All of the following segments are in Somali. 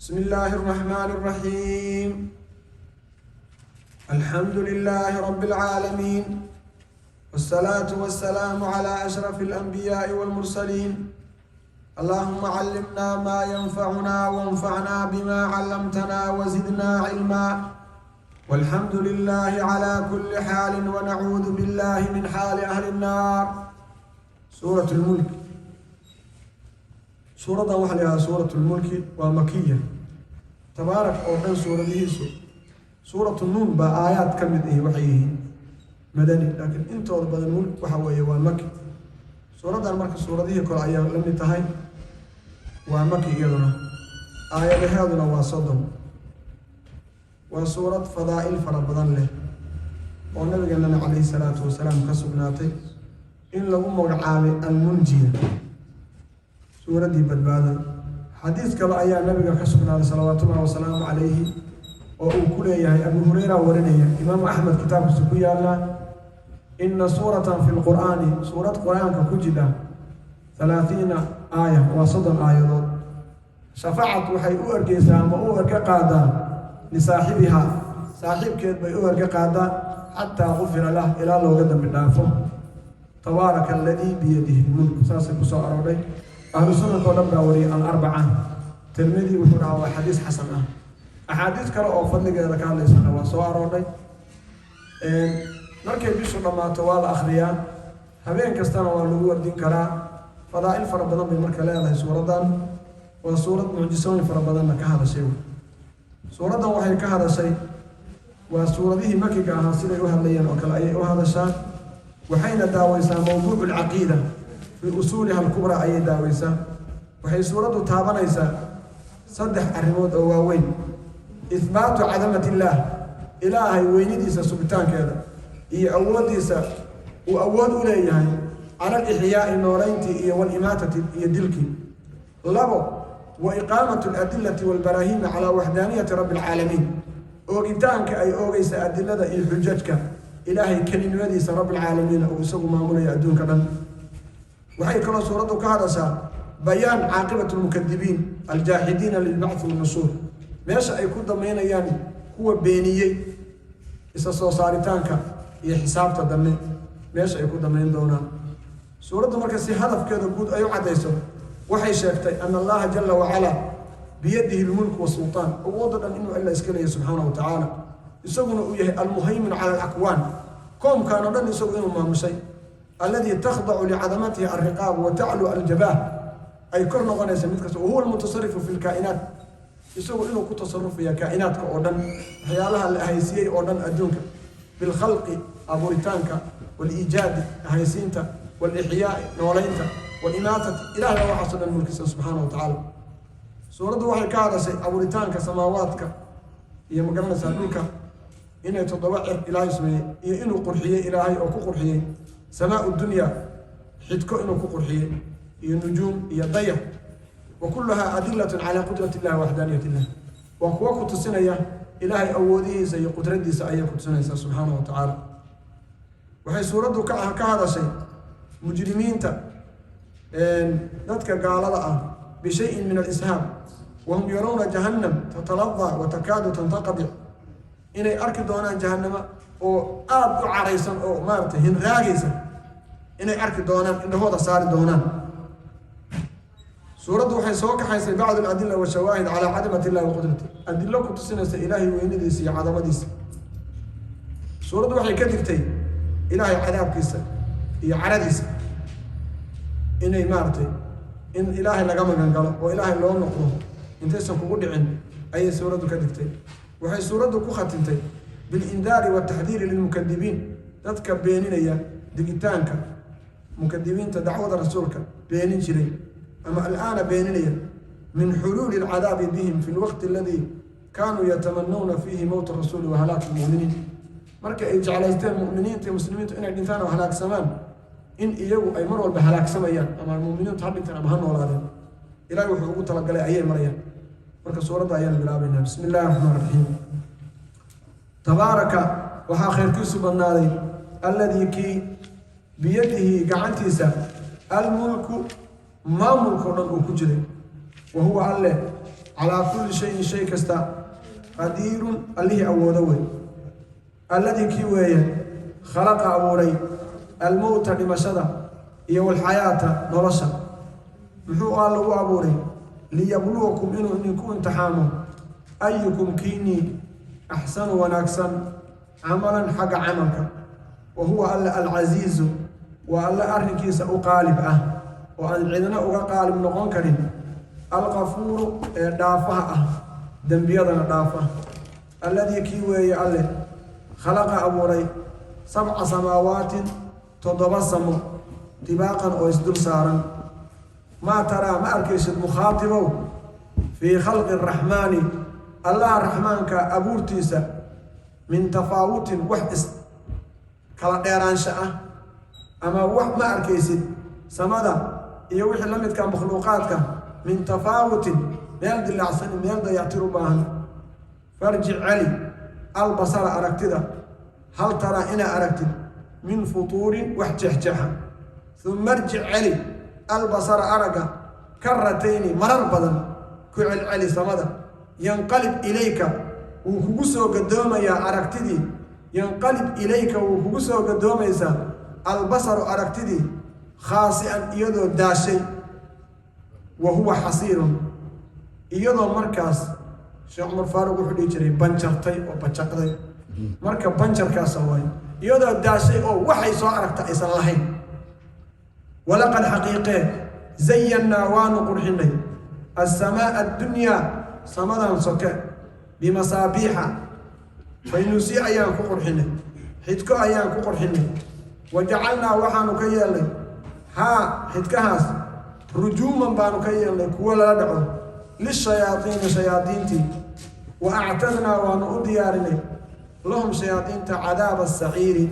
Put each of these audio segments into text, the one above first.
بسم الله الرحمن الرحيم. الحمد لله رب العالمين، والصلاة والسلام على أشرف الأنبياء والمرسلين. اللهم علمنا ما ينفعنا، وانفعنا بما علمتنا، وزدنا علما. والحمد لله على كل حال، ونعوذ بالله من حال أهل النار. سورة الملك. Suuraddan waxaa la yidhaahdaa Suurat Lmulki, waa makiya. Tabaarak oo dhan suuradihiisu, Suuratu Nuun baa aayaad ka mid ahi waxay yihiin madani, laakiin intooda badan Mulk waxa weeye waa maki. Suuraddan marka suuradihii kale ayaa la mid tahay, waa maki iyaduna, aayadaheeduna waa 30. Waa suurad fadaa'il fara badan leh oo nabigeenana calayhi salaatu wasalaam ka sugnaatay in lagu magacaabay Almunjiya, suuraddii badbaadada. Xadiis kale ayaa nabiga ka sugnaaday, salawaatullahi wasalaamu calayhi, oo uu ku leeyahay, Abu Hureyra warinaya, Imaamu Axmed kitaabkiisa ku yaala: "Ina suuratan fi lqur'aani", suurad Qur-aanka ku jidha, 30 aaya, waa 30 aayadood, "shafacat", waxay u ergeysaa ama u erge qaadaa, "lisaaxibihaa", saaxiibkeed bay u erge qaadaa, "xataa gufira lah", ilaa looga dambi dhaafo. "Tabaaraka aladii biyadihi lmulk", saasay kusoo aroodhay. Ahlu sunanka oo dhan baa wariyay, alarbaca. Tirmidi wuxuu dhahaa waa xadiis xasan ah. Axaadiis kale oo fadligeeda ka hadlaysana waa soo aroodhay. Markay bishu dhammaato waa la akhriyaa, habeen kastana waa lagu wardin karaa. Fadaa'il fara badan bay marka leedahay suuraddan. Waa suurad mucjisooyin fara badanna ka hadashay. Suuraddan waxay ka hadashay, waa suuradihii makiga ahaa siday u hadlayeen oo kale ayay u hadashaa. Waxayna daaweysaa mawduucu alcaqiida fii usuuliha alkubraa ayay daaweysaa. Waxay suuraddu taabanaysaa saddex arrimood oo waaweyn: ihbaatu cadamat illaah, Ilaahay weynidiisa sugitaankeeda iyo awooddiisa uu awood u leeyahay cala alixyaai, noolayntii, iyo walimaatati, iyo dilkii. Labo, wa iqaamatu aladilati walbaraahiimi calaa waxdaaniyati rabbi alcaalamiin, oogitaanka ay oogaysa adilada iyo xujajka Ilaahay kelinimadiisa, rabbi alcaalamiin, uu isagu maamulayo adduunka dhan. Waxay kaloo suuraddu ka hadashaa bayaan caaqibat lmukadibiin aljaaxidiina lilbacthi wannushuur, meesha ay ku damaynayaan kuwa beeniyey isa soo saaritaanka iyo xisaabta dambe, meesha ay ku damayn doonaan. Suuraddu marka si hadafkeeda guud ay u caddayso, waxay sheegtay ana Allaha jala wacalaa biyadihi lmulk wasultaan, awoodda dhan inuu Alla iska leeyahy subxaana wa tacaala, isaguna uu yahay almuhaymin cala alakwaan, koomkaan oo dhan isagu inuu maamushay, alladii takhdacu licadamatihi alriqaab wa taclu aljabaah, ay kor noqonaysa mid kasta, wahuwa almutasarifu fi lkaa'inaat, isagu inuu ku tasarufaya kaa'inaadka oo dhan, waxyaalaha la ahaysiiyey oo dhan adduunka, bilkhalqi, abuuritaanka, waliijaadi, ahaysiinta, walixyaai, noolaynta, walimaatati. Ilahay baa waxaasoo dhan mulkisa subxaana wa tacaala. Suuraddu waxay ka hadashay abuuritaanka samaawaadka iyo, magaranaysaa, dhulka, inay toddoba cir Ilaahay sameeyey, iyo inuu qurxiyey Ilaahay oo ku qurxiyey samaau dunya xidko inuu ku qurxiyey, iyo nujuum iyo dayax. Wa kulluhaa adilatun calaa qudrati illahi waxdaaniyat illah, waa kuwa ku tusinaya Ilaahay awoodihiisa iyo qudradiisa ayay ku tusinaysaa subxaana wa tacaala. Waxay suuraddu ka hadashay mujrimiinta, dadka gaalada ah, bishayin min alishaab, wahum yarawna jahannam tataladaa wa takaadu tantaqadic, inay arki doonaan jahannama oo aada u caraysan oo maaragtay hinraagaysa, inay arki doonaan, indhahooda saari doonaan. Suuraddu waxay soo kaxaysay bacd aladila washawaahid calaa cadamat illahi wa qudrati, adilo ku tusinaysa Ilaahay weynadiisa iyo cadamadiisa. Suuraddu waxay ka digtay Ilaahay cadaabkiisa iyo caradiisa, inay maaragtay in Ilaahay laga magan galo oo Ilaahay loo noqdo intaysan kugu dhicin ayay suuraddu ka digtay. Waxay suuraddu ku khatintay bilindaari wataxdiiri lilmukadibiin, dadka beeninaya, digitaanka mukadibiinta dacwada rasuulka beenin jiray ama alaana beeninaya, min xuluuli alcadaabi bihim fi lwaqti aladi kaanuu yatamanawna fiihi mowta rasuuli wa halaaki lmuminiin, marka ay jeclaysteen muminiinta iyo muslimiintu inay dhintaan oo halaagsamaan, in iyagu ay mar walba halaagsamayaan, ama muminiintu ha dhintaan ama ha noolaadeen, Ilahay wuxuu ugu talagalay ayay marayaan. Marka suuradda ayaan bilaabaynaa. Bismi illahi raxmaan raxiim. Tabaaraka, waxaa khayrkiisu badnaaday, alladii kii, biyadihi, gacantiisa, almulku, maamulkao dhan uu ku jiray, wa huwa Alle, calaa kulli shayin shay kasta Calaa kulli shayin, shay kasta, qadiirun, allihii awoodo wey. Alladii kii weeye khalaqa, abuuray, almowta, dhimashada, iyo walxayaata, nolosha. Muxuu alla u abuuray? Liyabluwakum, inuu idinku imtixaamo, ayukum, kiinii, axsanu, wanaagsan, camalan, xagga camalka. Wa huwa alla alcasiizu, waa alle arrinkiisa u qaalib ah oo aan cidna uga qaalib noqon karin, alqafuuru, ee dhaafaha ah, dembiyadana dhaafa. Alladii kii weeye alle khalaqa, abuuray, sabca samaawaatin, toddoba samo, dibaaqan, oo isdul saaran. Maa taraa, ma arkaysid, mukhaatibow, fii khalqi araxmaani, allaha raxmaanka abuurtiisa, min tafaawutin, wax is kala dheeraansho ah ama wax ma arkaysid samada iyo wixii la midka makhluuqaadka, min tafaawutin, meel dilaacsan, meel dayactir u baahan. Farjic, celi, albasara, aragtida, hal taraa, inaa aragtid, min futuurin, wax jeexjeexa. Uma arjic, celi, albasara, aragga, karatayni, marar badan ku celceli samada. Yanqalib ilayka, wuu kugu soo gadoomayaa aragtidii. Yanqalib ilayka, wuu kugu soo gadoomaysaa, albasaru, aragtidii, khaasi'an, iyadoo daashay, wa huwa xasiirun, iyadoo markaas, Sheekh Cumar Faaruq wuxuu dhihi jiray, banjartay oo bajaqday. Marka banjarkaasa waay, iyadoo daashay oo waxay soo aragta aysan lahayn. Walaqad, xaqiiqee, zayannaa, waanu qurxinay, assamaa addunyaa, samadan soke, bimasaabiixa, faynuusi ayaan ku qurxinay, xidko ayaan ku qurxinay. Wa jacalnaa, waxaanu ka yeelnay, haa, xidkahaas, rujuuman baanu ka yeelnay, kuwo lala dhaco, lishayaaiini, shayaadiintii. Wa actadnaa, waanu u diyaarinay, lahum, shayaadiinta, cadaaba asaciiri,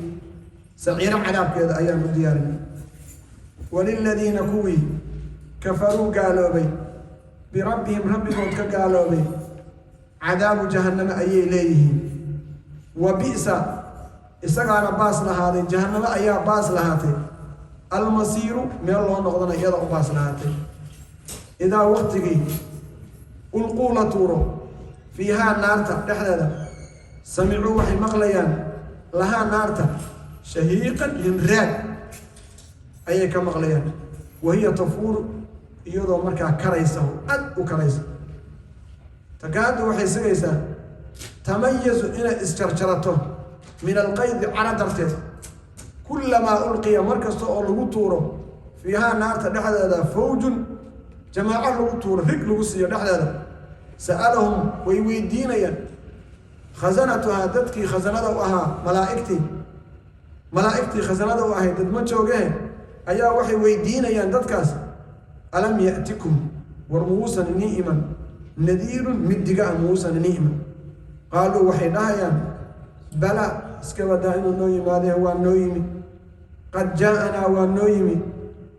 saciiro cadaabkeeda ayaan u diyaarinay. Waliladiina, kuwii, kafaruu, gaaloobay, birabbihim, rabbigood ka gaaloobay, cadaabu jahanname ayay leeyihiin. Wa bi'sa, isagaana baas lahaaday, jahannamo ayaa baas lahaatay, almasiiru, meel loo noqdana iyada u baas lahaatay. Idaa waqtigii ulquu, la tuuro, fiihaa, naarta dhexdeeda, samicuu, waxay maqlayaan, lahaa, naarta, shahiiqan, hinraag ayay ka maqlayaan. Wahiya tafuuru, iyadoo markaa karaysa, aad u karaysa. Takaadu, waxay sigaysaa, tamayazu, inay isjarjarato, min alqaydi, caro darteed. Kullamaa ulqiya, mar kasta oo lagu tuuro, fiihaa, naarta dhexdeeda, fawjun, jamaaco lagu tuuro, rig lagu siiyo dhexdeeda, sa'alahum, way weydiinayaan, khasanatuhaa, dadkii khasanada u ahaa, malaa'igtii khasanada u ahayd, dad ma joogehe, ayaa waxay weydiinayaan dadkaas: alam ya'tikum, war muusan inii iman, nadiirun, mid diga ah muusan inii iman? Qaaluu, waxay dhahayaan: bala, iska badaa inuu noo yimaadee, waa noo yimi. Qad jaa'anaa, waa noo yimi,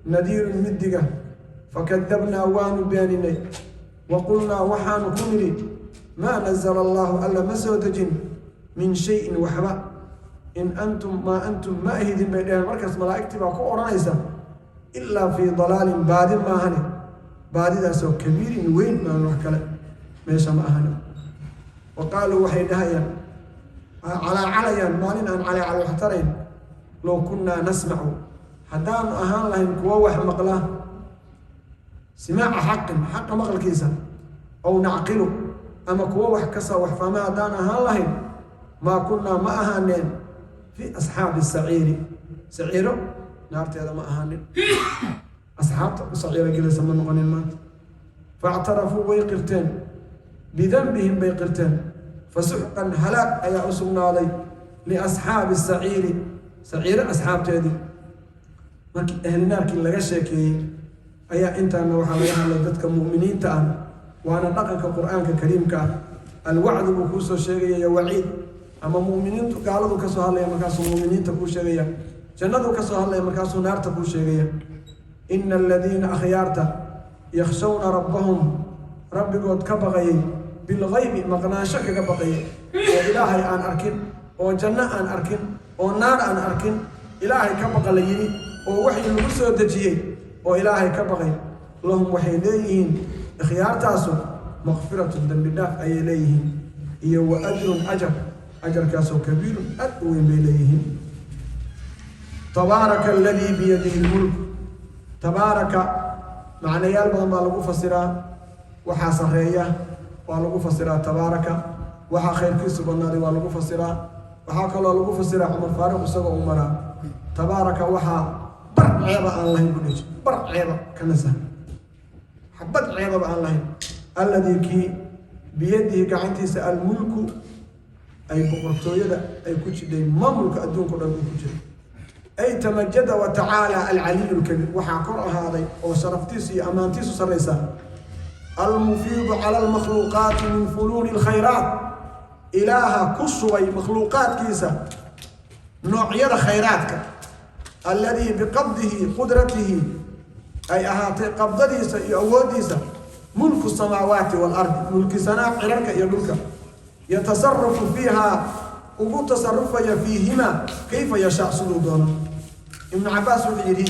nadiirun, mid diga, fakadabnaa, waanu beeninay, wa qulnaa, waxaanu ku nidhi: maa nazala allaahu, alla ma soo dejin, min shayin, waxba. In antum, maa antum, ma ahidin, bay dheheen. Markaas malaa'igtii baa ku odhanaysa: ilaa fii dalaalin, baadi maahane, baadidaasoo kabiirin, weyn maan, wax kale meesha ma ahani. Wa qaaluu, waxay dhahayaan, calaacalayaan, maalin aan calaacal wax tarayn: low kunnaa nasmacu, haddaanu ahaan lahayn kuwo wax maqla, simaaca xaqin, xaqa maqalkiisa, aw nacqilu, ama kuwo wax kasa, wax fahma haddaan ahaan lahayn, maa kunnaa, ma ahaaneen, fii asxaabi saciiri, saciiro naarteeda ma ahaanin, asxaabta u saciiro gelaysa ma noqonin maanta. Faاctarafuu, way qirteen, bidanbihim bay qirteen. Fasuxqan, halaag ayaa u sugnaaday, liasxaabi saciiri, saciiro asxaabteedii. Markii ahlinaarkii laga sheekeeyey ayaa intaana waxaa laga hadlay dadka mu'miniinta ah. Waana dhaqanka Qur-aanka kariimka ah. Alwacdu buu kuusoo sheegaya, waciid, ama mu'miniintu gaaladu kasoo hadlaya, markaasuu mu'miniinta kuu sheegaya, jannadu kasoo hadlaya, markaasuu naarta kuu sheegaya. Ina aladiina, akhyaarta, yakhshawna rabbahum, rabbigood ka baqayay, bilgaybi, maqnaansho kaga baqayay, oo Ilaahay aan arkin, oo janno aan arkin, oo naar aan arkin, Ilaahay ka baqa la yidhi, oo waxii lagu soo dejiyey oo Ilaahay ka baqay, lahum, waxay leeyihiin ikhyaartaasu. Maqfiratun, dembi dhaaf ayay leeyihiin, iyo wa ajrun, ajar, ajarkaasoo kabiirun, aad u weyn bay leeyihiin. Tabaaraka aladii biyadihi lmulk. Tabaaraka macnayaal badan baa lagu fasiraa. Waxaa sareeya waa lagu fasiraa tabaaraka, waxaa khayrkiisu badnaaday waa lagu fasiraa. Waxaa kaloo lagu fasiraa, Cumar Faaruq isagoo u maraa, tabaaraka waxaa bar ceeba aan lahayn ku dheji, bar ceeba ka nasah, xabad ceebaba aan lahayn. Alladii kii, biyadihi gacantiisa, almulku ay boqortooyada ay ku jidhay, maamulka adduunka o dhan uu ku jiray. Ay tamajada wa tacaala alcaliyu lkabiir, waxaa kor ahaaday oo sharaftiisu iyo ammaantiisu sarraysa, almufiidu cala almakhluuqaati min funuuni alkhayraat, ilaaha ku shubay makhluuqaadkiisa noocyada khayraadka. Alladii biqabdihi qudratihi, ay ahaatay qabdadiisa iyo awooddiisa, mulku samaawaati waalardi, mulkisanaa cirarka iyo dhulka, yatasarafu fiiha, ugu tasarufaya, fiihima kayfa yashaa, siduu doono. Ibnu Cabaas wuxuu yidhi: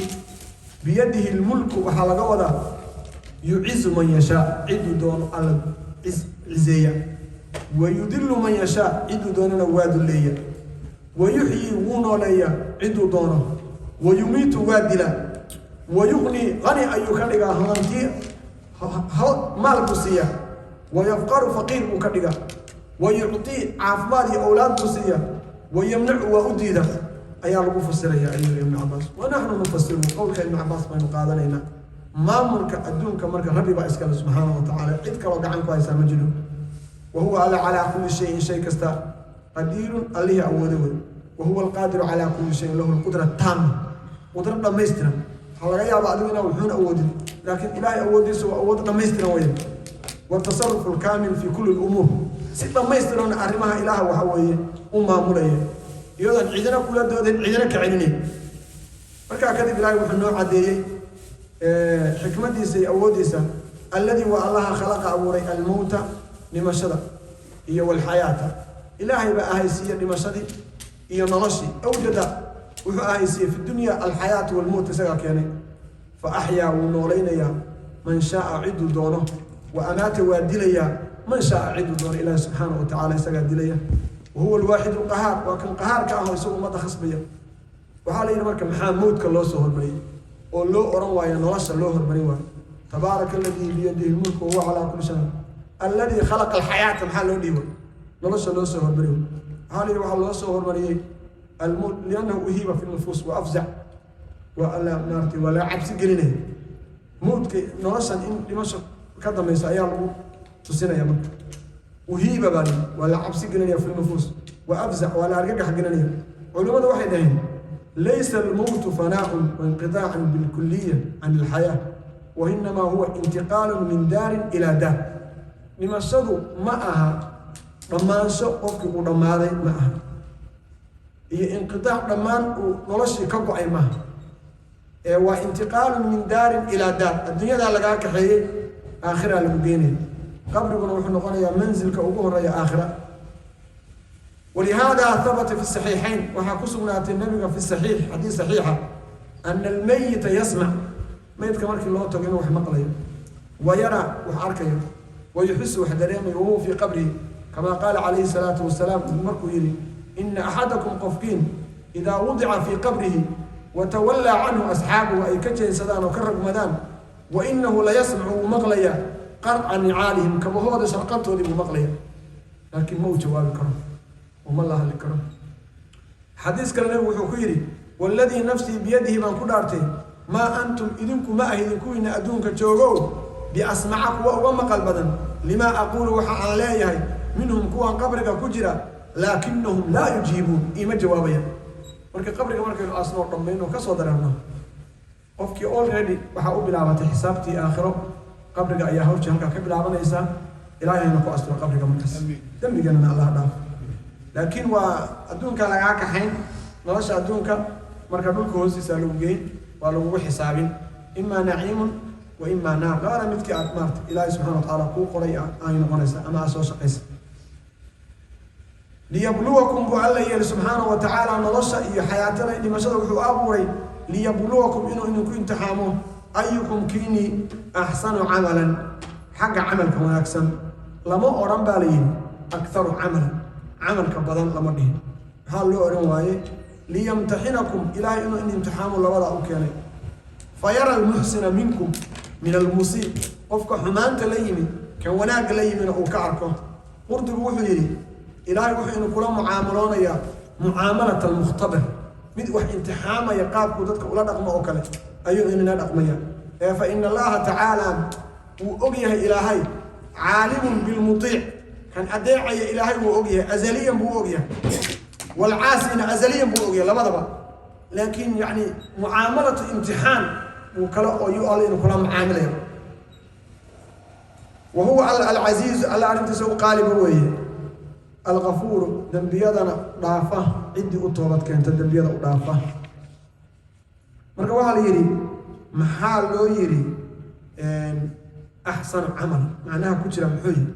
biyadihi lmulku waxaa laga wadaa yucizu man yashaa, ciduu doono Alla cizeeya, wayudilu man yashaa, ciduu doonana waa dulleeya, wayuxyii, wuu nooleeya ciduu doono, wayumiitu, waa dila, wayuqni, qani ayuu ka dhigaa, hodantii maal buu siiya, wayafqaru, faqiir buu ka dhigaa, wayucطii, caafimaad iyo owlaad buu siiya, wayamnacu, waa u diida ayaa lagu fasiraya, ayuu Ibnu Cabaas. Wanaxnu nufasiru qowlka Ibnu Cabaas baynu qaadanaynaa. Maamulka adduunka marka Rabbi baa iskale subxaana wa tacaala, cid kaloo gacan ku haysaa ma jiro. Wa huwa Alla calaa kulli shayin, shay kasta, qadiirun, Allihii awooda wey. Wa huwa alqaadiru calaa kulli shayin, lahu lqudra taama, qudro dhammaystiran. Waxaa laga yaaba adigu inaa wuxuun awoodin, laakiin Ilaahay awooddiisa waa awood dhammaystiran weya. Watasarufu alkaamil fi kulli lumuur, si dhammaystiran arrimaha Ilaaha waxa weeye u maamulaya, iyadoon cidina kula doodayn, cidina ka celinayn. Markaa kadib Ilaahay wuxuu noo caddeeyey xikmadiisa iyo awooddiisa. Alladii waa Allaha khalaqa, abuuray, almowta, dhimashada, iyo walxayaata. Ilaahay baa ahaysiiye dhimashadii iyo noloshii. Awjada, wuxuu ahaysiiyey, fi dunya alxayaatu walmowt, isagaa keenay. Fa axyaa, wuu noolaynayaa, man shaaa, ciduu doono, wa amaata, waa dilayaa, man shaaa, ciduu doono. Ilaahi subxaana wa tacala isagaa dilaya. Wa huwa alwaaxid alqahaar, waa kan qahaarka ah oo isagu ummadda khasbaya. Waxaa la yidhi marka, maxaa mowdka loo soo hormariyey oo loo oran waayo nolosha loo hormarin waayo? Tabaaraka aladii biyadihi lmulku wahuwa calaa kulli shay, alladii khalaqa alxayaata, maxaa loo dhiibo nolosha loo soo hormariyo? Waxaa la yidhi, waxaa loo soo hormariyey almowt liannahu uhiiba fi nufuus wa afzac, waa Alla maarata waa laga cabsi gelinaya mowdka, noloshan in dhimasho ka dambaysa ayaa lagu tusinaya. Marka uhiiba baa waa la cabsi gelinaya, fi nufuus wa afzac, waa la argagax gelinaya. Culimmadu waxay dhaheen: laysa almowtu fanaa'un wainqitaacan bilkuliya can alxayaa, wainamaa huwa intiqaalu min daarin ilaa daar. Dhimashadu ma aha dhammaansho qofkii uu dhammaaday ma aha, iyo inqitaac dhammaan uu noloshii ka go-ay maaha, ee waa intiqaalun min daarin ilaa daar. Adduunyadaa lagaa kaxeeyey, aakhiraa lagu geenaya. Qabriguna wuxuu noqonayaa mansilka ugu horeeya aakhira. Walihaada habata fi saxiixayn, waxaa ku sugnaatay nabiga fi saxiix, xadiis saxiixa, ana almayita yasmac, maydka markii loo tago inuu wax maqlayo, wa yara, wax arkayo, wa yuxisu, wax dareemayo, wahuwa fii qabrihi, kama qaala calayhi salaatu wasalaam, markuu yihi: ina axadakum, qofkiin, idaa wudica fii qabrihi watawallaa canhu asxaabuhu, ay ka jeensadaan oo ka ragmadaan, wa inahu layasmacu, wuu maqlaya, qarca nicaalihim, kabahooda sharqantoodii buu maqlaya, laakiin ma uu jawaabi karo oo ma la hadli karo. Xadiis kale nabigu wuxuu ku yidhi: waladii nafsii biyadihi baan ku dhaartay, maa antum, idinku ma ahidin, kuwiina adduunka joogow, biasmaca, kuwa uga maqal badan, limaa aquulu, waxa aan leeyahay, minhum, kuwan qabriga ku jira, laakinahum laa yujiibuun, iima jawaabayaan. Marka qabriga markaynu asnoo dhammayno, kasoo dareerno, qofkii already waxaa u bilaabatay xisaabtii aakhiro. Qabriga ayaa hawsha halkaa ka bilaabanaysaa. Ilaahayna ku asturo qabriga markaas, dembiganana Allah dhaaf. Laakiin waa adduunka lagaa kaxayn, nolosha adduunka marka dhulka hoostiisa lagu geyn, waa lagugu xisaabin, imaa naciimun wa imaa naar, labada midkii aad maarata Ilaahay subxana wa tacaala kuu qoray ay noqonaysa ama aad soo shaqaysa. Liyabluwakum buu Alla yeeli subxaana wa tacaala. Nolosha iyo xayaatada dhimashada wuxuu abuuray liyabluwakum, inuu idinku imtixaamo, ayukum, kiini, axsanu camalan, Xagga camalka wanaagsan lama odhan baa la yidhi akharu camalan, camalka badan lama dhihin. Maxaa loo odhan waaye? Liyamtaxinakum, Ilaahay inuu in imtixaamu labadaa u keenay. Fayara almuxsina minkum min almusii, qofka xumaanta la yimid kan wanaagga la yimina uu ka arko. Qurdubi wuxuu yidhi, Ilaahay wuxuu inu kula mucaamaloonayaa mucaamalat almukhtabir, mid wax imtixaamaya qaabkuu dadka ula dhaqmo oo kale ayuu inila dhaqmaya. Ee fa ina Allaha tacaala wuu og yahay, Ilaahay caalimun bilmutiic, kan adeecaya Ilaahay wuu og yahay, azaliyan buu og yahay, walcaasina azaliyan buu og yahay, labadaba. Laakiin yani mucaamalatu imtixaan buu kale oo yu Alla inuu kula mucaamilaya. Wa huwa alcasiizu, Alla arrintiisa u qaaliba weeye, algafuuru, dembiyadana dhaafa ciddii u toobad keenta, dembiyada u dhaafa. Marka waxaa la yidhi, maxaa loo yidhi axsanu camal? Macnaha ku jira muxuu yihi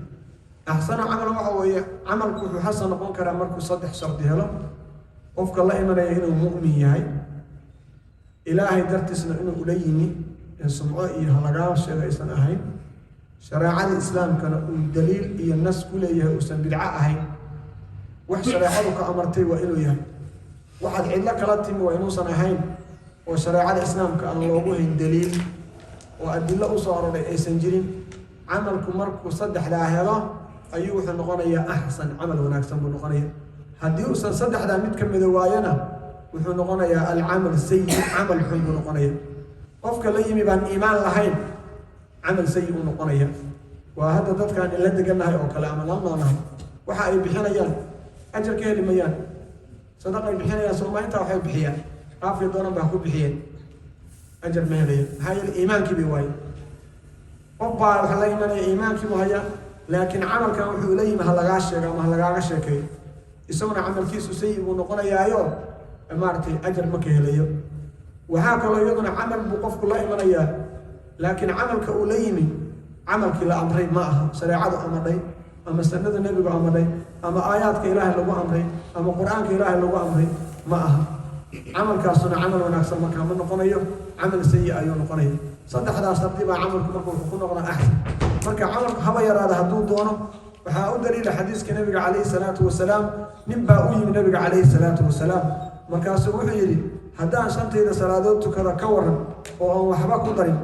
axsanu camal? Waxa weeye, camalku wuxuu xasan noqon karaa markuu saddex shardi helo: qofka la imanaya inuu mu'min yahay, Ilaahay dartiisna inuu ula yimi ee sumco iyo halagaa sheego aysan ahayn, shareecada Islaamkana uu daliil iyo nas ku leeyahay, uusan bidco ahayn. Wax shareecadu ka amartay waa inuu yahay. Waxaad cidlo kala timi waa inuusan ahayn oo shareecada Islaamka aan loogu hayn daliil oo adilo usoo aroray aysan jirin. Camalku markuu saddexdaa helo ayuu wuxuu noqonayaa axsan, camal wanaagsan buu noqonaya. Haddii uusan saddexdaa mid ka mida waayana, wuxuu noqonayaa alcamal sayi, camal xun buu noqonaya. Qofka la yimi baan iimaan lahayn, camal sayi uu noqonaya. Waa hadda dadkaan la degannahay oo kale ama la noolnahay, waxa ay bixinayaan ajar ka heli mayaan. Sadaqa ay bixinayaan sooma? Intaa waxay bixiyaan qaafkii doonan baa ku bixiyeen, ajar ma helaya. Maxaa yeele, iimaankii bay waaye. Qof baa waxa la imanaya iimaankii buu hayaa, laakiin camalkan wuxuu la yimi ha lagaa sheego ama ha lagaaga sheekeeyo. Isaguna camalkiisu sayi buu noqonayaayo, maaragtay, ajar ma ka helayo. Waxaa kaloo iyaduna camal buu qofku la imanayaa, laakiin camalka uu la yimi camalkii la amray ma aha, shareecadu amadhay ama sunnada Nebigu amadhay ama aayaadka Ilaahay lagu amray ama Qur-aanka Ilaahay lagu amray ma aha. Camalkaasuna camal wanaagsan markaa ma noqonayo, camal sayi ayuu noqonaya. Saddexdaas shardi baa camalku marka wuxuu ku noqdaa axsan. Marka camalku haba yaraada hadduu doono. Waxaa u daliila xadiiska Nabiga calayhi salaatu wasalaam. Nin baa u yimi Nabiga calayhi salaatu wasalaam, markaasuu wuxuu yidhi: "Haddaan shantayda salaadood tukada ka waran oo aan waxba ku darin?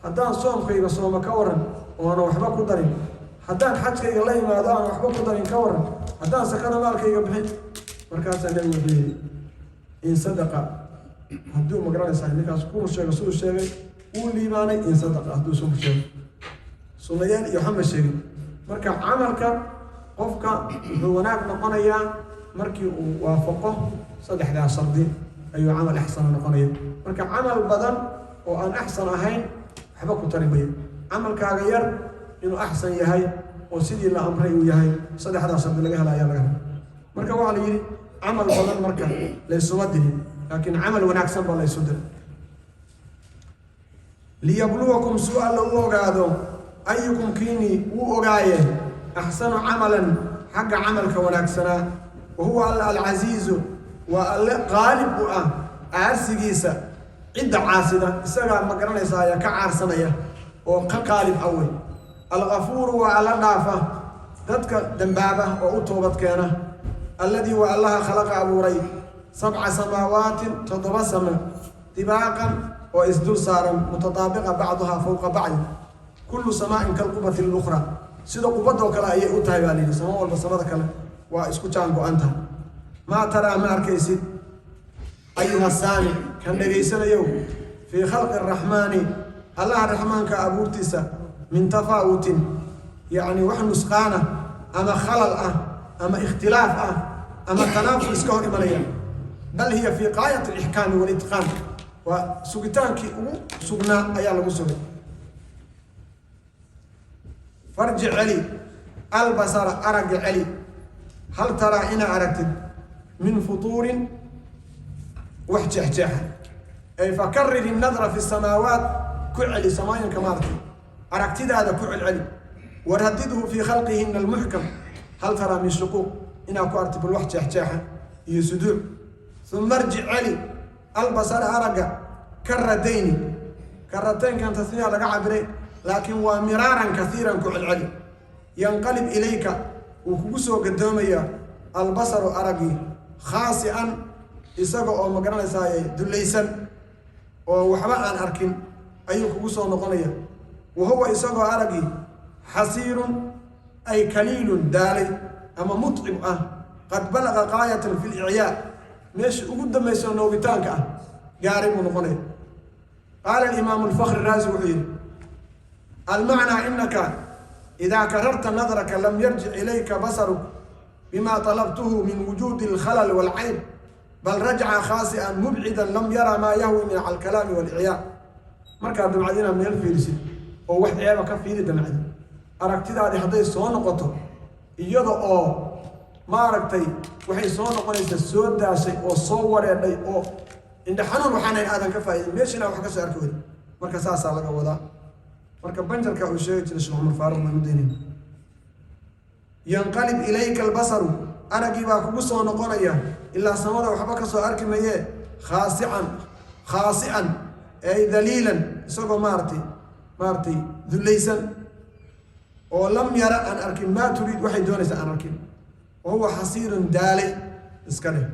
Haddaan soomkayga sooma ka waran oo aanan waxba ku darin? Haddaan xajkayga la imaado aan waxba ku darin ka waran? Haddaan sakada maalkayga bixin?" Markaasaa Nabigu wuxuu yidhi: "In sadaqa," hadduu magaranaysaa ninkaas kuru sheego siduu sheegay, wuu liibaanay. In sadaqa, hadduu sunku sheego, sunayaal iyo waxba ma sheegin. Marka camalka qofka wuxuu wanaag noqonayaa markii uu waafaqo saddexdaa shardi ayuu camal axsana noqonaya. Marka camal badan oo aan axsan ahayn waxba ku tari mayo. Camalkaaga yar inuu axsan yahay oo sidii la amray uu yahay, saddexdaa shardi laga hela ayaa laga hela. Marka waxaa la yidhi camal badan marka laysuma dirin, laakiin camal wanaagsan baa laysu diray. Liyabluwakum, suu Alla u ogaado, ayukum, kiini wuu ogaaye, axsanu camalan, xagga camalka wanaagsanaa. Wa huwa Alla alcasiizu, waa Alle qaalib u ah aarsigiisa cidda caasida, isagaa ma garanaysa ayaa ka caarsanaya oo ka qaalib ah wey. Algafuuru, waa Alla dhaafa dadka dambaaba oo u toobad keena. Alladii, waa Allaha, khalaqa, abuuray, sabca samaawaatin, toddoba sama, dibaaqan, oo isdul saaran, mutataabiqa bacduhaa fowqa bacdin, kullu samaa'in kalqubati lukhra, sida qubadoo kale ayay u tahay baa layidhi. Samo walba samada kale waa isku jaan go-an tahay. Maa taraa, ma arkaysid, ayuha saamic, kan dhegaysanayow, fii khalqi araxmaani, Allaha Raxmaanka abuurtiisa, min tafaawutin, yacni wax nusqaana ama khalal ah ama ikhtilaaf ah ama tanaafur iska hor imanaya. Bal hiya fii gaayat alixkaami walitqaan, waa sugitaankii ugu sugnaa ayaa lagu sugay. Farji, celi, albasara, aragga celi, hal taraa, inaa aragtid, min futuurin, wax jeexjeexa. Ay fakarir innadra fi samaawaat, ku celi samooyinka, maaragtay, aragtidaada ku celceli. Waradidhu fii khalqihina almuxkam, hal taraa min shuquuq, inaa ku aragtid bal wax jeexjeexa iyo suduuc. Uma arjic, celi, albasara, aragga, karadayni, karataynkan tasniya laga cabiray, Laakiin waa miraaran kaiiran, ku celceli. Yanqalib ilayka, wuu kugu soo gadoomayaa, albasaru, araggii, khaasi'an, isaga oo, ma garanaysaaye, dullaysan oo waxba aan arkin ayuu kugu soo noqonaya. Wa huwa, isagoo araggii, xasiirun ay kaliilun, daalay ama mutcib ah, qad balaqa gaayatan fi licyaa, meesha ugu dambaysa noogitaanka ah gaaray buu noqonaya. Qaala alimaamu alfakri Raasi, wuxuu yidhi: almacnaa inaka idaa kararta nadraka lam yarjic ilayka basaruk bima طalabtuhu min wujuudi alkhalal wاlcayb, bal rajaca khaasi'an mubcidan, lam yara maa yahwi min alkalaami walicyaa. Markaad damcad inaad meel fiirisid oo wax ceeba ka fiiri damcdi, aragtidaadii hadday soo noqoto iyada oo, maaragtay, waxay soo noqonaysaa soo daashay oo soo wareedhay oo indha xanuun waxaanayn aadan ka faaidin, meeshiina wax ka soo arki weyda. Marka saasaa laga wadaa. Marka banjarka uu sheegi jiray Sheekh Cumar Faaruq baan u daynayna. Yanqalib ilayka albasaru, araggii baa kugu soo noqonaya, ilaa samada waxba ka soo arki mayee, khaasican, khaasi'an ay daliilan, isagoo maaragtay dullaysan oo lam yara, aan arkin, maa turiid, waxay doonaysaa aan arkin. Wa huwa xasiirun, daalay iska dheh.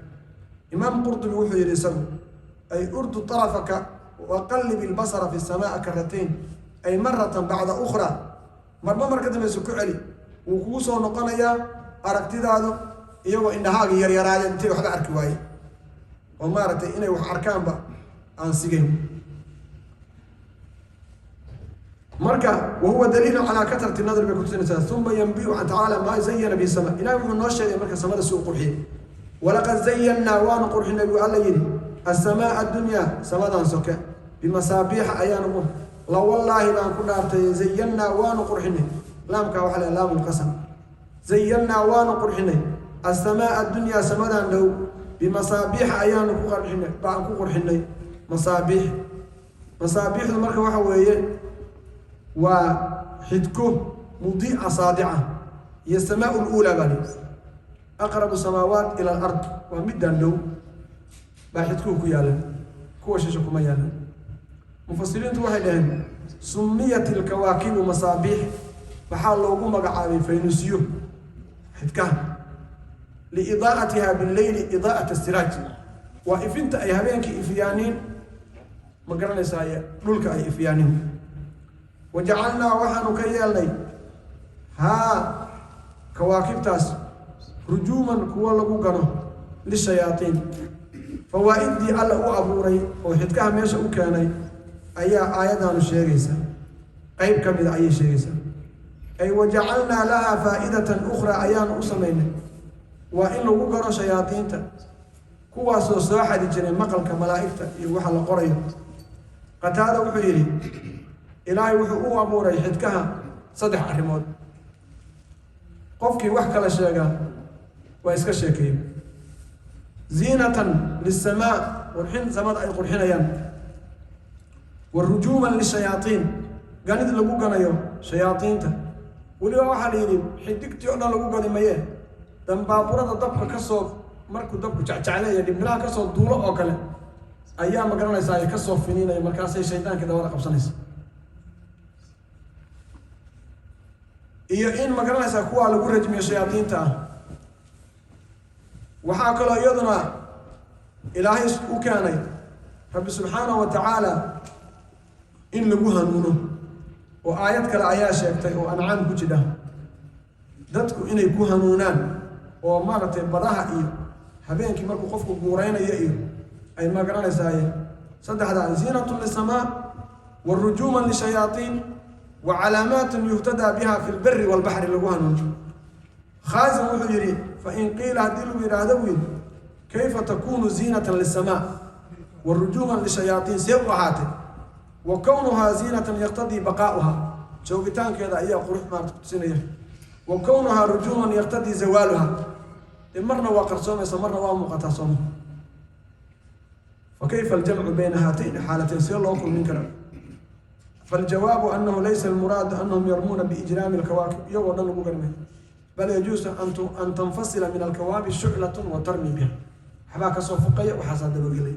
Imaam Qurtubi wuxuu yidhi isagu: ay urdud طarfaka waqallib ilbasara fi samaa karatayn, ay maratan bacda ukhra, marba mar ka dambaysa ku celi, wuu kugu soo noqonayaa aragtidaadu iyagoo indhahaaga yaryaraadeen, intay waxba arki waaye oo, maaragtay, inay wax arkaanba aan sigayn. Marka wahuwa daliilu calaa katrati nadr bay kutusinaysaa. Uma yanbiu can tacaala maa zayana bihi sama. Ilahi wuxuu noo sheegay marka samada si u qurxiyey. Walaqad zayannaa, waanu qurxinay buu Alla yidhi, assamaa addunyaa, samadan soke, bimasaabiixa ayaanu. La wallaahi baan ku dhaartay, zayannaa, waanu qurxinay. Laamkaa waxa la laamu lqasam. Zayannaa, waanu qurxinay, assamaa addunyaa, samadan dhow, bimasaabiixa ayaanu ku qurxinay, baan ku qurxinay masaabiix. Masaabiixdu marka waxa weeye waa xidko mudiica saadica iyo samaa luulaa baa lihi, aqrabu samaawaat ila alard, waa midaan dhow baa xidkuhu ku yaalan, kuwa shisha kuma yaalan. Mufasiriintu waxay dhaheen: sumiyat ilkawaakibu masaabiix, waxaa loogu magacaabay faynuusyo xidkaha, liidaa'atiha billeyli idaa'at asiraaj, waa ifinta ay habeenkii ifiyaaniin, ma garanaysaa, dhulka ay ifiyaaniin. Wajacalnaa, waxaanu ka yeelnay, haa, kawaakibtaas, rujuuman, kuwo lagu gano, lishayaaiin. Fawaa'idii Alla u abuuray oo xidkaha meesha u keenay ayaa aayaddaanu sheegaysa, qeyb ka mida ayay sheegaysaa. Ay wajacalnaa lahaa faa'idatan ukhraa ayaanu u samaynay, waa in lagu gano shayaadiinta, kuwaasoo soo xadi jiray maqalka malaa'igta iyo waxa la qorayo. Qataada wuxuu yidhi: Ilaahay wuxuu u abuuray xidkaha saddex arrimood. Qofkii wax kala sheega waa iska sheekeeyo. Ziinatan lisamaa, qurxin samada ay qurxinayaan, wa rujuuman lishayaaiin, ganid lagu ganayo shayaaiinta. Weliba waxaa la yidhi xidigtii o dhan lagu gani maye, dambaaburada dabka kasoo, markuu dabku jecjecleeya, dhibbilaha kasoo duulo oo kale ayaa, ma garanaysaa, ay kasoo finiinaya, markaasay shaydaankii dabada qabsanaysa. Iyo in, ma garanaysaa, kuwaa lagu rajmiyo shayaadiinta ah. Waxaa kaloo iyaduna Ilaahay u keenay Rabbi subxaanahu wa tacaala in lagu hanuuno, oo aayad kale ayaa sheegtay oo Ancaam ku jidha, dadku inay ku hanuunaan oo, maaragtay, badaha iyo habeenkii markuu qofku guuraynayo iyo ay, ma garanaysaaye. Saddexdaa: ziinatun lisamaa, wa rujuuman lishayaaiin, wa calaamaatun yuhtadaa biha fi lberi walbaxri, lagu hanuuno. Khaasin wuxuu yidhi: fain qiila, haddii lagu yidhaahdo buu yidhi, kayfa takunu ziinatan lisamaa wa rujuuman lishayaaiin, see u ahaatay? Wa kownuhaa ziinatan yaqtadii baqaa'uha, joogitaankeeda ayaa qurux, maarata, kutusinaya. Wa kownuhaa rujuuman yaqtadii zawaaluha, dee marna waa qarsoomaysa, marna waa muuqataa, sooma? Fa kayfa aljamcu bayna haatayn xaalatayn, see loo kulmin kara? Faljawaabu anahu laysa almuraadu anahum yarmuuna biijraami alkawaakib, iyagoo dhan lagu garmay, bal yajuusu an tanfasila min alkawaakib shuclatun wa tarmi biha, waxbaa kasoo fuqaya, waxaasaa dabagelaya,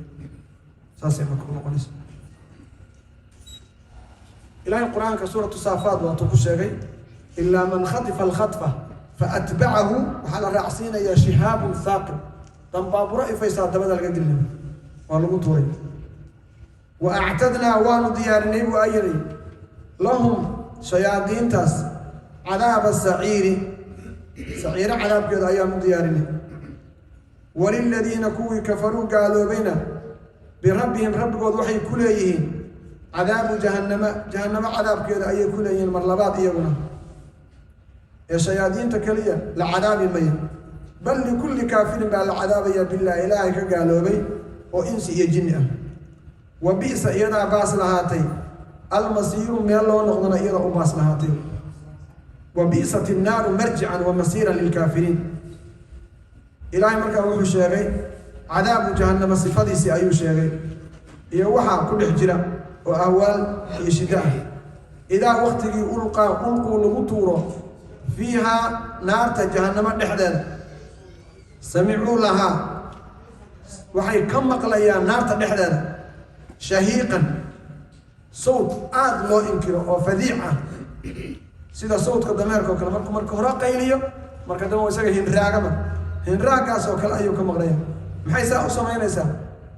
saasay marka ku noqonaysa. Ilaahay Qur-aanka Suuratu Saafaad waatuu ku sheegay: "Ilaa man khatifa alkhatfa faatbacahu." Waxaa la raacsiinayaa shihaabun thaaqib, dambaaburo ifaysaa dabada laga gelinayo, waa lagu tuuray. "Wa actadnaa," waanu diyaarinay buu ayaday, "lahum," shayaadiintaas, "cadaaba saciiri," saciiro cadaabkeeda ayaanu diyaarinay. "Waliladiina," kuwii, "kafaruu," gaaloobayna, "birabbihim," rabbigood waxay ku leeyihiin, "cadaabu jahannama," jahannamo cadaabkeeda ayay ku leeyihiin mar labaad iyaguna. Ee shayaadiinta keliya la cadaabi maya, bal likulli kaafirin baa la cadaabaya, billahi, Ilaahay ka gaaloobay, oo insi iyo jinni ah. "Wa bi'sa," iyadaa baas lahaatay, "almasiiru," meel loo noqdona iyada u baas lahaatay. "Wa bi'sat innaaru marjican wa masiiran lilkaafiriin." Ilaahay markaa wuxuu sheegay cadaabu jahannama sifadiisii ayuu sheegay iyo waxaa ku dhex jira oo ahwaal iyo shiddo ah. "Idaa," waktigii, "ulqaa," ulquu, lagu tuuro, "fiihaa," naarta jahannamo dhexdeeda, "samicuu lahaa," waxay ka maqlayaan naarta dhexdeeda, "shahiiqan," sawt aada loo inkiro oo fadiic ah, sida sawdka dameerka oo kale. Markuu marka hore qayliyo, marka dambe isaga hinraagama, hinraaggaas oo kale ayuu ka maqlaya. Maxay saa u samaynaysaa?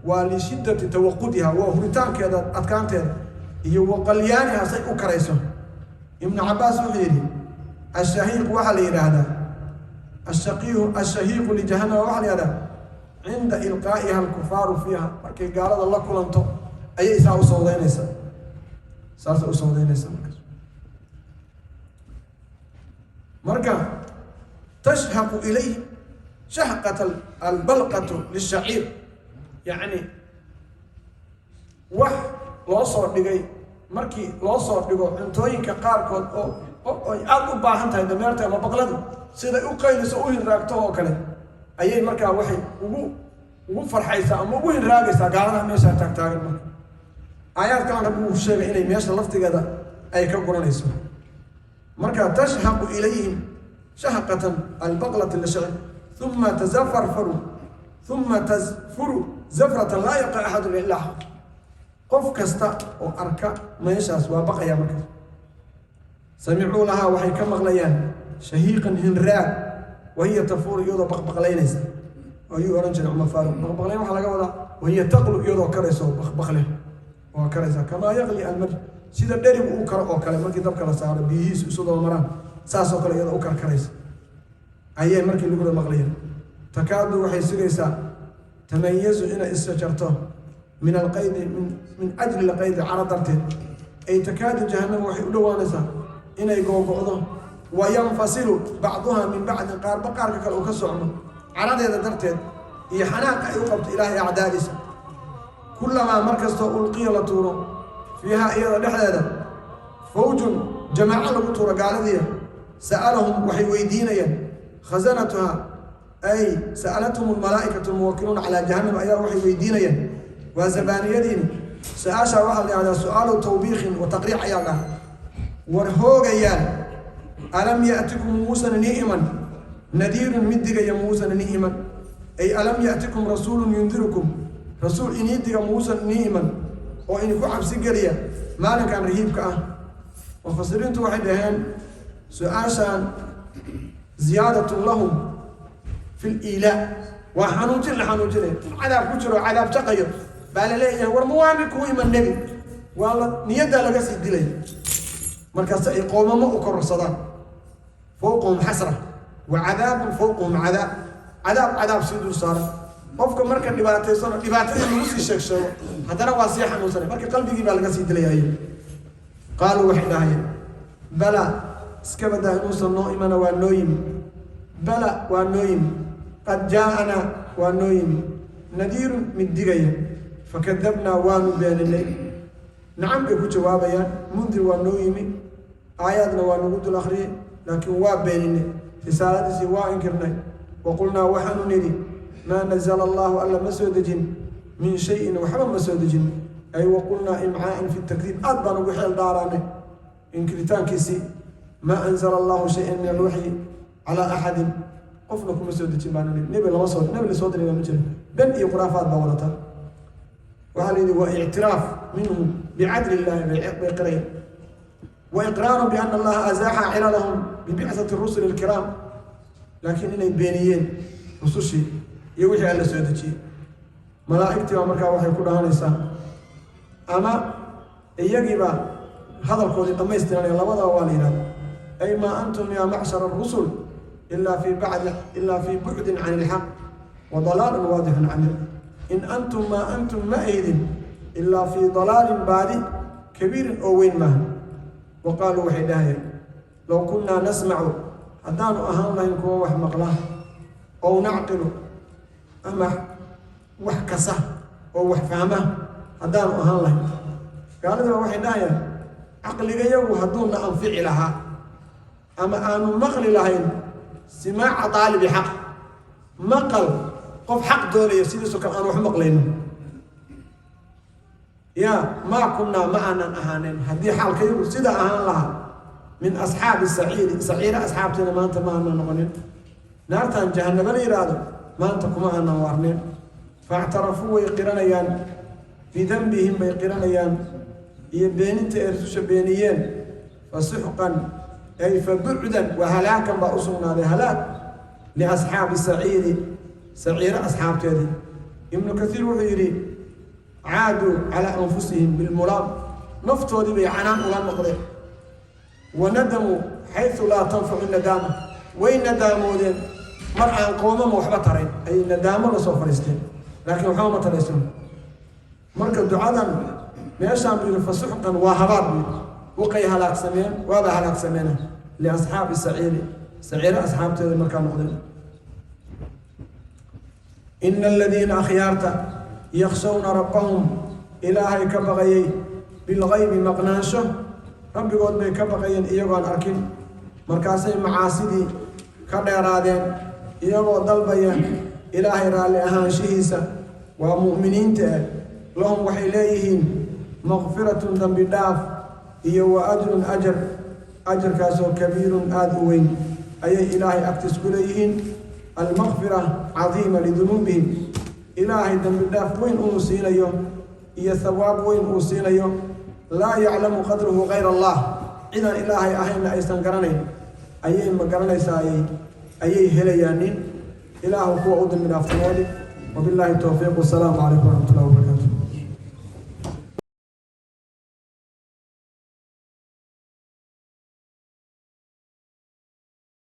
Waa lishiddati tawaqudiha, waa huritaankeeda adkaanteeda, iyo waqalyaaniha, say u karayso. Ibnu Cabaas wuxuu yidhi: ashahiiq waxaa la yidhaahdaa ashaqiihu, ashahiiqu lijahannama waxaa la yidhahdaa cinda ilqaa'iha alkufaaru fiiha, markay gaalada la kulanto ayay saa u sawdaynaysaa, saasay u sawdaynaysaa markaas. Marka "tashhaqu ilayhi shahqat albalqatu lishaciir," yacni wax loo soo dhigay, markii loo soo dhigo cuntooyinka qaarkood oo ay aada u baahan tahay dameerta ama baqladu, siday u qayliso, u hinraagto oo kale, ayay markaa waxay ugu farxaysaa ama ugu hinraagaysaa gaaladaha meeshaa taagtaagan. Marka aayaadkan Rabbi uu sheegay inay meesha laftigeeda ay ka guranayso. Marka "tashhaqu ilayhim shahqatan albaqlati lishaciir, uma tazafarfaru, uma tazfuru zafratan laa yabqa axadun ilaa." Qof kasta oo arka meeshaas waa baqaya. Markaas "samicuu lahaa," waxay ka maqlayaan, "shahiiqan," hinraag, "wahiya tafuuru," iyadoo baqbaqlaynaysa. Ayuu ohan jiray Cumar Faaruq: baqbaqlayn waxaa laga wadaa "wahiya taqlu," iyadoo karayso, baqbaqle waa karaysa, "kamaa yaqli almaj," sida dherigu uu karo oo kale markii dabka la saaro, biyihiisu isu daba maraan, saasoo kale iyadoo u karkaraysa ayay markii lagula maqlayaan. "Takaadu," waxay sugaysaa, "tamayazu," inay isjarto, "min alqaydi," min ajli alqaydi, caro darteed. Ay "takaadu jahannama," waxay u dhowaanaysaa inay googo'do, "wayanfasilu bacduha min bacdin," qaarba qaarka kale uu ka socno, caradeeda darteed iyo xanaaqa ay u qabto Ilaahay acdaadiisa. "Kullamaa," markastoo, "ulqiya," la tuuro, "fiihaa," iyada dhexdeeda, "fawjun," jamaaco lagu tuuro gaaladiya, "sa'alahum," waxay weydiinayaan, "khasanatuha," ay "sa'alathum almalaa'ikatu almuwakiluuna calaa jahannam," ayaa waxay weydiinayaan, waa zabaaniyadiini. Su-aashaa waxaa la yihahdaa su-aalu tawbiikhin wa taqriic ayaa dhaha. "War hoogayaan, alam ya'tikum," muusan nii iman, "nadiirun," mid digaya muusan nii iman? Ay "alam ya'tikum rasuulun yundirukum," rasuul inii diga muusan inii iman oo idinku cabsi geliya maalinkan rahiibka ah? Mufasiriintu waxay dhaheen su-aashaan ziyaadatun lahum fi liilaa, waa xanuujin la xanuujinay. In cadaab ku jiro, cadaab jaqayo baa la leeyahay: "War mawaani kuu iman nebi?" Waa la niyaddaa laga sii dilay markaas ay qoomamo u kororsadaan. "Fawqahum xasra wa cadaabun fawqahum cadaab," cadaab cadaab sii dul saaran. Qofka marka dhibaataysano, dhibaatadii lagu sii sheeg sheego, haddana waa sii xanuunsanay. Marka qalbigii baa laga sii dilaya. "Qaaluu," waxay dhahayeen, "bala," iska badaa inuusan noo imana, waa noo yimi. "Bala," waa noo yimi, "qad jaa'anaa," waa noo yimi, "nadiirun," mid digaya, "fakadabnaa," waanu beeninay. Nacam bay ku jawaabayaan: mundir waa noo yimi, aayaadna waa nagu dul akhriyey, laakiin waa beeninay, risaaladiisii waa inkirnay. "Waqulnaa," waxaanu nidhi, "maa nazala Allahu," Alla ma soo dejin, "min shayin," waxba ma soo dejin. Ay "waqulnaa imcaa'an fi takdiib," aad baan ugu xeel dhaaraanay inkiritaankiisii. "Maa anzala Allahu shayan min alwaxyi calaa axadin," qofna kuma soo dejin baanu nidhi. Nebi lama soo, nebi lasoo diray ma jiro, ben iyo khuraafaad baa wadataa. Waxaa la yidhi waa ictiraaf minhum bicadli illahi, bay qirayaan. Wa iqraaru biana Allaha azaaxa cilalahum bibicati rusuli alkiraam. Laakiin inay beeniyeen rusushii iyo wixii Alla soo dejiyey, malaa'igtii baa markaa waxay ku dhahanaysaa, ama iyagiiba hadalkoodii dhammaystiranaya, labadaba waa la yidhahda: "Ay maa antum yaa macshara arusul ilaa fii bucdin can ilxaq wa dalaalin waadixun can in antum, maa antum, ma aydin, ilaa fii dalaalin, baadi, kabiirin, oo weyn maaha." Wa qaaluu, waxay dhahayeen: "Low kunnaa nasmacu, haddaanu ahaan lahayn kuwa wax maqla, ow nacqilu, ama wax kasa oo wax fahma haddaanu ahaan lahayn." Gaaladiiba waxay dhahayaan: "Caqligayagu hadduuna anfici lahaa ama aanu maqli lahayn simaaca daalibi xaq, maqal qof xaq doonaya sidiisoo kale aan wax maqlayno, yaa maa kunnaa, ma aanan ahaanin, haddii xaalkayagu sida ahaan lahaa, min asxaabi saciiri, saciire asxaabteeda maanta ma aanan noqonin, naartan jahanabo la yidhaahdo maanta kuma aanan waarnin." Faاctarafuu, way qiranayaan, bidanbihim bay qiranayaan iyo beeninta ay rususha beeniyeen. Fasuxqan, ay fa bucdan wa halaakan baa u sugnaaday, halaag, liasxaabi saciiri, saciire asxaabteedii. Ibnu Kaiir wuxuu yidhi: caaduu calaa anfusihim bilmulaam, naftoodii bay canaan ula noqdeen. Wa nadamuu xaysu laa tanfacu nadaama, way nadaamoodeen mar aan qoomama waxba tarayn ayay nadaamo la soo fadhiisteen, laakiin waxba ma taraysan. Marka ducadan meeshaan buu yidhi fasuxqan waa habaar buu yidhi, waqay halaagsameen, waaba halaagsameena, liasxaabi saciiri, saciire asxaabteeda markaa noqdeen. Ina aladiina, akhyaarta, yakshawna rabbahum, Ilaahay ka baqayay, bilgaybi, maqnaansho, rabbigood bay ka baqayeen iyagoon arkin, markaasay macaasidii ka dheeraadeen iyagoo dalbaya Ilaahay raalli ahaanshihiisa, waa mu'miniinta eh. Lahum, waxay leeyihiin, maqfiratun, dambi dhaaf, iyo wa ajrun, ajar, ajarkaasoo kabiirun, aada u weyn, ayay Ilaahay agtiis ku leeyihiin. Almaqfira cadiima lidunuubihim, Ilaahay dambi dhaaf weyn uu siinayo iyo thawaab weyn uu siinayo, laa yaclamu qadruhu gayr Allah, cidaan Ilaahay ahaynna aysan garanayn ayay, ma garanaysaa, ayay helayaanin. Ilaahu kuwa u dambi dhaafta noo dhig. Wabilaahi towfiiq. Wasalaamu calaykum waraxmat ullahi wabarakatu.